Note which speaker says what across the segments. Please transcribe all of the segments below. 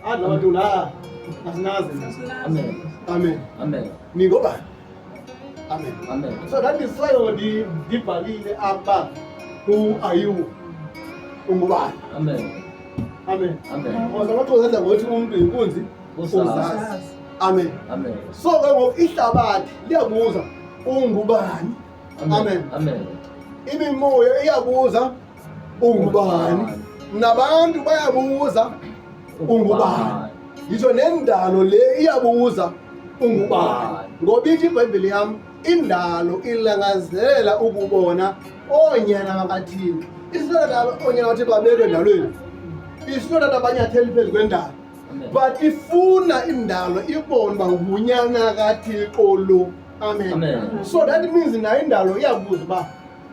Speaker 1: Athi abantu la asinazi.
Speaker 2: Amen.
Speaker 1: Amen.
Speaker 2: Amen.
Speaker 1: Ningobani? Amen.
Speaker 2: Amen.
Speaker 1: So that is why ndibhalile apha who are you? Ungubani?
Speaker 2: Amen.
Speaker 1: Amen.
Speaker 2: Amen.
Speaker 1: Ngoba amaXhosa adla ngokuthi umuntu yinkunzi
Speaker 2: Uzazi.
Speaker 1: uzazi. Amen.
Speaker 2: Amen.
Speaker 1: So ke ngoku ihlabathi liyabuza ungubani? Amen.
Speaker 2: Amen.
Speaker 1: Imimoya iyabuza ungubani? Nabantu bayabuza ungubani? Ngisho nendalo le iyabuza ungubani? Ngoba ithi iBhayibheli yam indalo ilangazelela ukubona oonyana bakaThixo. Isinoda oonyana bakaThixo babekwe endalweni. Isinoda abanyatheli phezu kwendalo.
Speaker 2: Amen.
Speaker 1: But ifuna indalo ibone uba ngunyana kaThixo lo. Amen.
Speaker 2: Amen.
Speaker 1: So that means nayo indalo iyabuza uba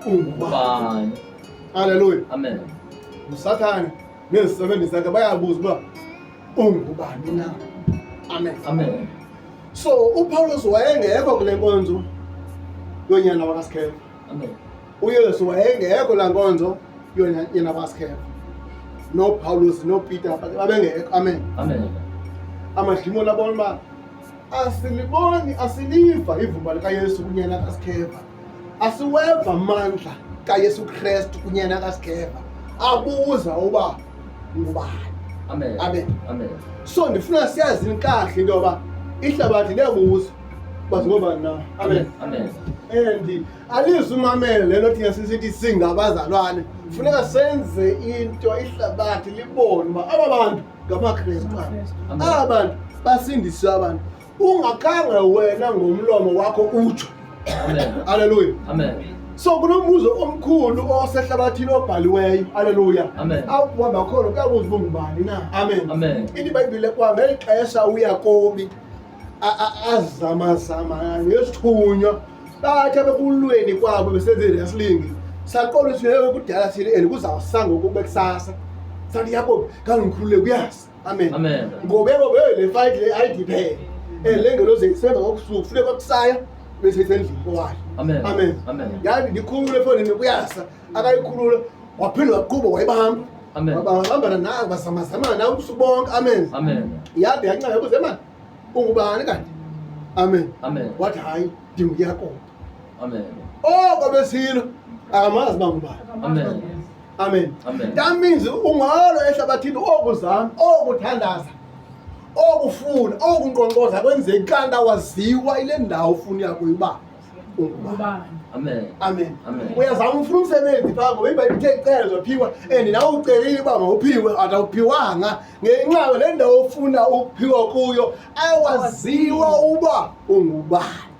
Speaker 1: ungubani.
Speaker 2: Ubani?
Speaker 1: Hallelujah.
Speaker 2: Amen.
Speaker 1: usathane nezisebenzi zakhe bayabuza uba ungubani na. Amen.
Speaker 2: Amen.
Speaker 1: So uPawulos wayengekho kule nkonzo yonyana wakaSikhefa.
Speaker 2: Amen.
Speaker 1: uYesu wayengekho laa nkonzo yonyana wakaSikhefa. NoPawulos noPeter babengekho. Amen.
Speaker 2: Amen.
Speaker 1: Amadimoni abona uba asiliboni asiliva ivumba likaYesu kunyana kaSikhefa. Asiweva amandla kaYesu Kristu kunyana kaSikhefa. Abuza uba ngubani.
Speaker 2: Amen.
Speaker 1: Amen.
Speaker 2: Amen.
Speaker 1: So ndifuna siyazi kakuhle into yoba ihlabathi liyabuza uba zingobani na. Amen.
Speaker 2: Amen.
Speaker 1: And alizumamele le nto thina sisithi singabazalwane. Funeka senze into ihlabathi libone uba aba bantu ngamaKrestu aba.
Speaker 2: Amen.
Speaker 1: Aba bantu basindiswe abantu. Ungakhange wena ngomlomo wakho utsho.
Speaker 2: Amen.
Speaker 1: Haleluya.
Speaker 2: Amen.
Speaker 1: So kunombuzo omkhulu osehlabathini obhaliweyo. Haleluya.
Speaker 2: Amen.
Speaker 1: Awuhamba khona kuyabuza uba ungubani na. Amen.
Speaker 2: Amen.
Speaker 1: Ithi iBhayibhile kwangeli xesha uYakobi azamazama ngesithunywa bathi abekulweni kwabo besenza i-wrestling saqola ukuthi hey kudala sile and kuzawusa ngoku kube kusasa. Sathi Yakobi kangikhulule kuyasa. Amen.
Speaker 2: Amen.
Speaker 1: Ngoba Yakobi hey le fight le ayidiphele. Le ngelozi isebenza ngokusuku funeka kwakusaya bese isendlini kowayo.
Speaker 2: Amen.
Speaker 1: Amen.
Speaker 2: Amen.
Speaker 1: Yaani ndikhulule efowunini kuyasa akayikhulula waphinde waqhuba wayibamba.
Speaker 2: Amen.
Speaker 1: Babambana nawe bazamazamana nawe ubusuku bonke. Amen.
Speaker 2: Amen.
Speaker 1: Yade yanceda yabuza mani ungubani kanti? Amen.
Speaker 2: Amen.
Speaker 1: Wathi hayi ndinguYakobi.
Speaker 2: Amen.
Speaker 1: Oko besilo akamazi uba ngubani.
Speaker 2: Amen.
Speaker 1: Amen.
Speaker 2: Amen.
Speaker 1: That means ungalo ehlabathini okuzama, okuthandaza, okufuna, okunkqonkqoza kwenzeki kanti awaziwa ile ndawo ufuna uya kuyo uba ungubani.
Speaker 2: Amen.
Speaker 1: Amen.
Speaker 2: Amen.
Speaker 1: Uyazama ufuna umsebenzi phaa ngoba iBhayibhile ithe cela uzophiwa and nawe ucelile uba mawuphiwe ati awuphiwanga ngenxa le ndawo ofuna ukuphiwa kuyo awaziwa uba ungubani.